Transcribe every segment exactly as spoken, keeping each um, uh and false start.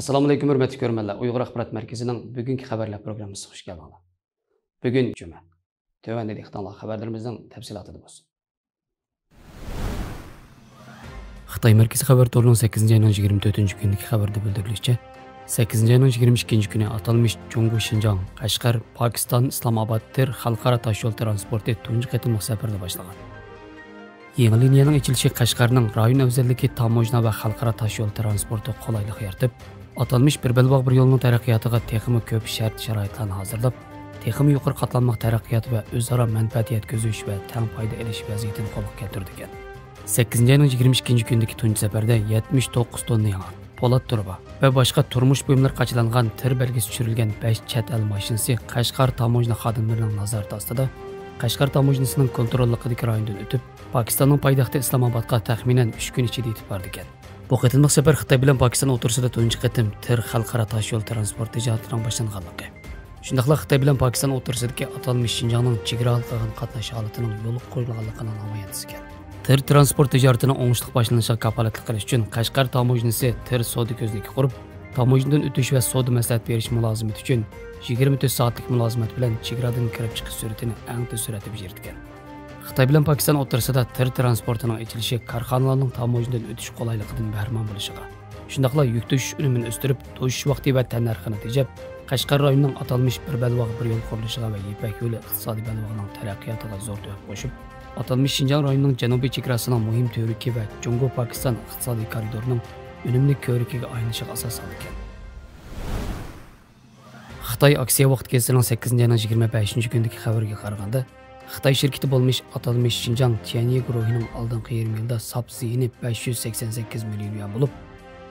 ئەسسالامۇئەلەيكۇم، ھۆرمەتلىك كۆرۈرمەنلەر. ئۇيغۇر ئاخبارات مەركىزىنىڭ بۈگۈنكى خەۋەرلەر پروگراممىسىغا خۇش كەلدىڭلار. بۈگۈن جۈمە. تۆۋەندە دىققىتىڭلار خەۋەرلىرىمىزنىڭ تەپسىلاتىدا بولسۇن. خىتاي مەركىزىي خەۋەر تورىنىڭ سەككىزىنچى ئاينىڭ يىگىرمە تۆتىنچى كۈنىدىكى خەۋىرىدە بىلدۈرۈلۈشىچە، سەككىزىنچى ئاينىڭ يىگىرمە ئىككىنچى كۈنى ئاتالمىش جۇڭگو شىنجاڭ، قەشقەر، پاكىستان، ئىسلامئاباد، تىر خەلقئارا تاشيول تىرانسپورتى تۇنجى قېتىملىق سەپىرىنى باشلىغان. يېڭى لىنىيەنىڭ ئېچىلىشى قەشقەرنىڭ رايون ئەۋزەللىكى تاموژنا ۋە خەلقئارا تاشيول تىرانسپورتى قولايلىقى يارىتىپ، ئاتالمىش بىر بەلباغ بىر يولنىڭ تەرەققىياتىغا تېخىمۇ كۆپ شەرت-شارائىتلارنى ھازىرلاپ، تېخىمۇ يۇقىرى قاتلاملىق تەرەققىيات ۋە ئۆزئارا مەنپەئەت يەتكۈزۈش ۋە تەڭ پايدا ئېلىش ۋەزىيىتىنى قولغا كەلتۈرىدىكەن. سەككىزىنچى ئاينىڭ يىگىرمە ئىككىنچى كۈنىدىكى تۇنجى سەپەردە يەتمىش توققۇز توننا ياڭاق، پولات تۇرۇبا ۋە باشقا تۇرمۇش بۇيۇملىرى قاچىلانغان تىر بەلگىسى چۈشۈرۈلگەن بەش چەت ئەل ماشىنىسى قەشقەر تاموژنا خادىملىرىنىڭ نازارىتى ئاستىدا، قەشقەر تاموژنىسىنىڭ كونتروللۇقىدىكى رايوندىن ئۆتۈپ، پاكىستاننىڭ پايتەختى ئىسلامئابادقا تەخمىنەن ئۈچ كۈن ئىچىدە يېتىپ بارىدىكەن. بۇ قېتىملىق سەپەر خىتاي بىلەن پاكىستان ئوتتۇرىسىدا تۇنجى قېتىم تىر خەلقئارا تاشيول تىرانسپورت تىجارىتىنىڭ باشلانغانلىقى، شۇنداقلا خىتاي بىلەن پاكىستان ئوتتۇرىسىدىكى ئاتالمىش شىنجاڭنىڭ چېگرا ھالقىغان قاتناش ھالىتىنىڭ يولغا قويۇلغانلىقىنىڭ نامايەندىسى ئىكەن. تىر تىرانسپورت تىجارىتىنىڭ ئوڭۇشلۇق باشلىنىشىغا كاپالەتلىك قىلىش ئۈچۈن، قەشقەر تاموژنىسى تىر سودا كۆزنىكى قۇرۇپ، تاموژنىدىن ئۆتۈش ۋە سودا مەسلىھەت بېرىش مۇلازىمىتى ئۈچۈن يىگىرمە تۆت سائەتلىك مۇلازىمەت بىلەن چېگرادىن كىرىپ چىقىش سۈرئىتىنى ئەڭ تېز سۈرئەتتە بېجىرىدىكەن. خىتاي بىلەن پاكىستان ئوتتۇرىسىدا تىر تىرانسپورتىنىڭ ئېچىلىشى كارخانىلارنىڭ تاموژنىدىن ئۆتۈش قولايلىقىدىن بەھرىمەن بولۇشىغا، شۇنداقلا يۈك تېشىش ئۈنۈمىنى ئۆستۈرۈپ، توشۇش ۋاقتى ۋە تەننەرخىنى تېجەپ، قەشقەر رايونىنىڭ ئاتالمىش بىر بەلباغ بىر يول قۇرۇلۇشىغا ۋە يىپەك يولى ئىقتىسادىي بەلباغىنىڭ تەرەققىياتىغا زور تۆھپە قوشۇپ، ئاتالمىش شىنجاڭ رايونىنىڭ جەنۇبىي چېگراسىنىڭ مۇھىم تۈۋرۈكى ۋە جۇڭگو پاكىستان ئىقتىسادىي كارىدورىنىڭ ئۈنۈملۈك كۆۋرۈكىگە ئايلىنىشىغا ئاساس سالىدىكەن. خىتاي ئاكسىيە ۋاقتى گېزىتىنىڭ سەككىزىنچى ئاينىڭ يىگىرمە بەشىنچى كۈنىدىكى خەۋىرىگە قارىغاندا، خىتاي شىركىتى بولمىش ئاتالمىش شىنجاڭ تيەنيې گۇرۇھىنىڭ ئالدىنقى يېرىم يىلدا ساپ زىيىنى بەش يۈز سەكسەن سەككىز مىليون يۈەن بولۇپ،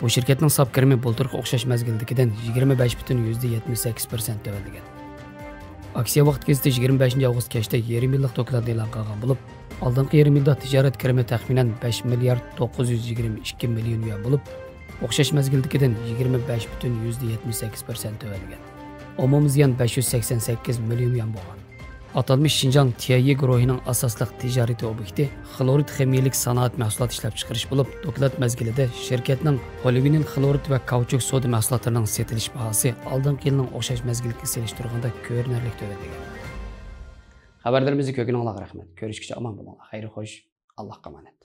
بۇ شىركەتنىڭ ساپ كىرىمى بۇلتۇرقى ئوخشاش مەزگىلدىكىدىن يىگىرمە بەش پۈتۈن يۈزدە يەتمىش سەككىز پىرسەنت تۆۋەنلىگەن. ئاكسىيە ۋاقتى گېزىتى يىگىرمە بەشىنچى ئاۋغۇست كەچتە يېرىم يىللىق دوكلاتنى ئېلان قىلغان بولۇپ، ئالدىنقى يېرىم يىلدا تىجارەت كىرىمى تەخمىنەن بەش مىليارد توققۇز يۈز يىگىرمە ئىككى مىليون يۈەن بولۇپ، ئوخشاش مەزگىلدىكىدىن يىگىرمە بەش پۈتۈن يۈزدە يەتمىش سەككىز پىرسەنت تۆۋەنلىگەن. ئومۇمىي زىيان بەش يۈز سەكسەن سەككىز مىليون يۈەن بولغان. ئاتالمىش شىنجاڭ تيەيى گۇرۇھىنىڭ ئاساسلىق تىجارىتى ئوبيېكتى خلورىد خىمىيەلىك سانائەت مەھسۇلات ئىشلەپچىقىرىش بولۇپ، دوكلات مەزگىلىدە شىركەتنىڭ پولىۋىنىل خلورىد ۋە كاۋچۇك سودا مەھسۇلاتلىرىنىڭ سېتىلىش باھاسى ئالدىنقى يىلنىڭ ئوخشاش مەزگىلگە سېلىشتۇرغاندا كۆرۈنەرلىك تۆۋەنلىگەن. خەۋەرلىرىمىزنى كۆرگىنىڭلارغا رەھمەت. كۆرۈشكىچە ئامان بولۇڭلار. خەير خوش. ئاللاھقا ئامانەت.